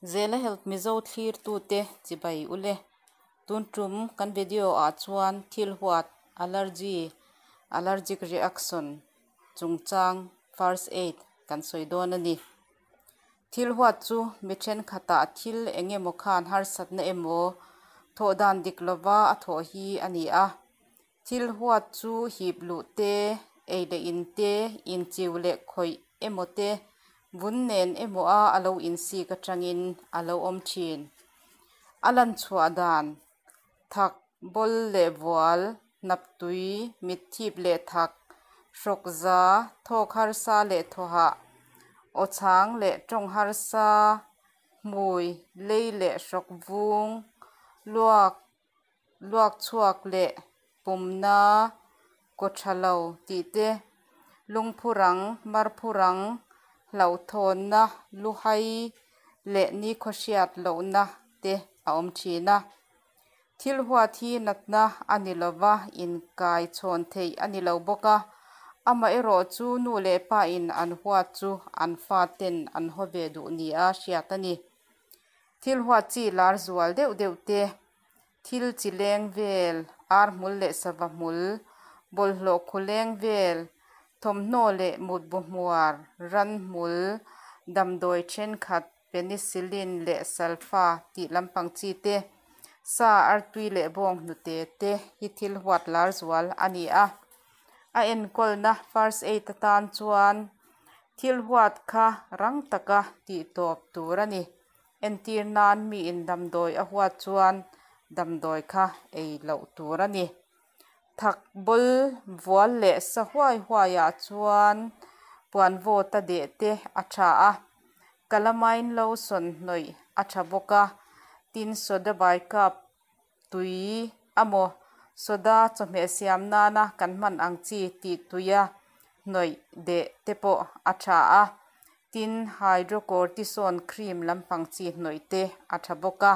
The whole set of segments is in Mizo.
Zela Health Mizo thlirtute chibai ule. Tun tum kan video ah chuan thil huat allergy, allergic reaction, chungchang first aid kan sawi dawn a ni. Thil huat chu mi thenkhatah thil eng emaw khan harsatna emaw thawh dan dik lova a thawh hi a ni a. Thil huat chu hip luh te, ei leh in te, inchiu leh khawih emaw te, vun nen emaw a a lo insik atangin a lo awm thin. A lan chhuah dan, thak, bawl leh vual, hnap tui, mitthip leh thak, hrawk za, thawk harsa leh thawhah, aw chhang leh tawng harsa, hmui, lei leh hrawk vung, luak, luak chhuak leh pumna, kaw tha lo tih te, lungphu rang, marphu rang, hlauhthawnna, luhai leh nikhaw hriat lohna te a awm thin a. Thil huat hi natna a ni lova, inkai chhawn theih a ni lo bawk a. Amaherawh chu nu leh pa in an huat chu an fa ten an haw ve duh nia hriat a ni. Thil huat chi lar zual deuh deuh te, thil chi leng vel, ar hmul leh sava hmul, bawlhhlawh khu leng vel, thawmhnaw leh mutbu hmuar, ran hmul, damdawi thenkhat, penicillin leh sulfa tih lampang chi te, sa artui leh bawng hnute te hi thil huat lar zual a ni a. A enkawlna first aid atan chuan thil huat kha rang taka tih tawp tur a ni. Entir nan miin damdawi a huat chuan damdawi kha ei loh tur a ni. Thak bawl vual leh sa huai huai ah chuan puan vawt a deh te a tha a, calamine lotion hnawih a tha bawk a, tin soda bicarb tui amaw soda chawhmeh siam nana kan hman ang chi tih tuia hnawih deh te pawh a tha a, tin hydrocortisone cream lampang chi hnawih te a tha bawk a.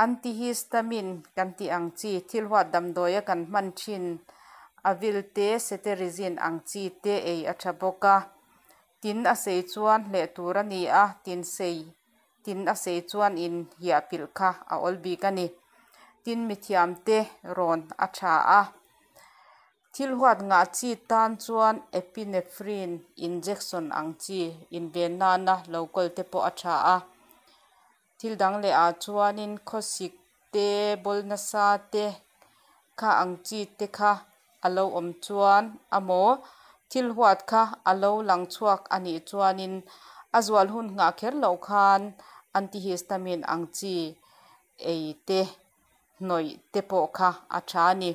Antihistamine kan tih ang chi thil huat damdawi a kan hman thin avil te cetirizine ang chi te ei a tha bawk a, tin a sei chuan hleh tur a ni a, tin sei tin a sei chuan in hiah pilh kha a awl bik a ni. Tin mithiam te rawn a tha a, thil huat ngah chi tan chuan epinephrine injection ang chi inven nana lo kawl te pawh a tha a. Thil dang leh ah chuanin khawsik te bawl nasa te kha ang chi te kha a lo awm chuan amaw thil huat kha a lo lang chhuak a nih chuanin a zual hun nghah kher loh khan antihistamine ang chi ei te hnawih te pawh kha a tha a ni.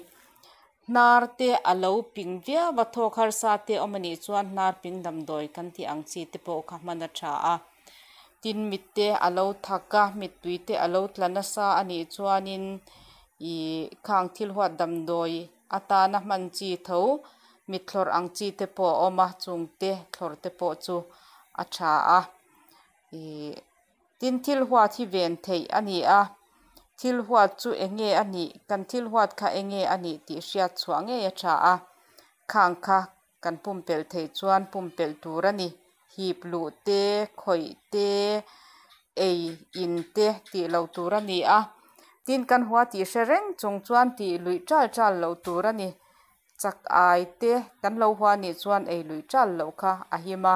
Hnar te a lo ping viau a thawk harsa te awm a nih chuan hnar ping damdawi kan tih ang chi te pawh kha hman a tha a. Tin mit te a lo thak a mittui te a lo tla nasa a nih chuanin ih khang thil huat damdawi atana hman chi tho mit thlawrh ang chi te pawh a awm a chung te thlawrh te pawh chu a tha a ih tin thil huat hi ven theih a ni a thil huat chu eng nge a nih kan thil huat kha eng nge a nih tih hriat chhuah ngei a tha a khang kha kan pumpelh theih chuan pumpelh tur a ni hip luh te khawih te ei in te tih loh tur a ni a tin kan hua tih hre reng chung chuan tih luih tal tal loh tur a ni chak ai te kan lo hua nih chuan ei luih tal loh kha a him a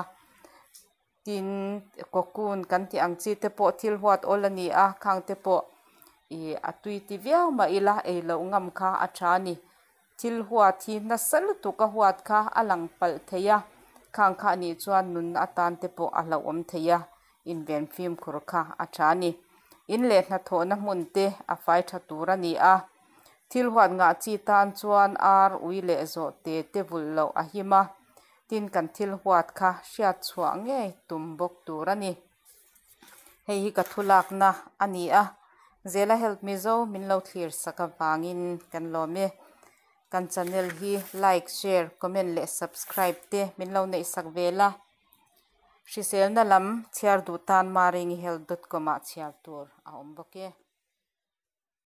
tin cocoon kan tih ang chi te pawh thil huat awl a ni a khang te pawh ih a tui ti viau mah ila ei loh ngam kha a tha a ni thil huat hi nasa lutuk a huat kha a lang palh thei a khang kha anih chuan nun atan te pawh a hlauhawm thei a inven fimkhur kha a tha a ni in leh hnathawhna hmun te a fai tha tur a ni a thil huat ngah chi tan chuan ar ui leh zawh te te vulh loh a him a tin kan thil huat kha hriat chhuah ngei tum bawk tur a ni hei hi ka thu lakna a ni a Zela Health Mizo min lo thlir sak avangin kan lawm e kan channel hi like share comment leh subscribe te min lo neih sak vel a hriselna lam chhiar duh tan maringihealth dot com ah chhiar tur a awm bawk e.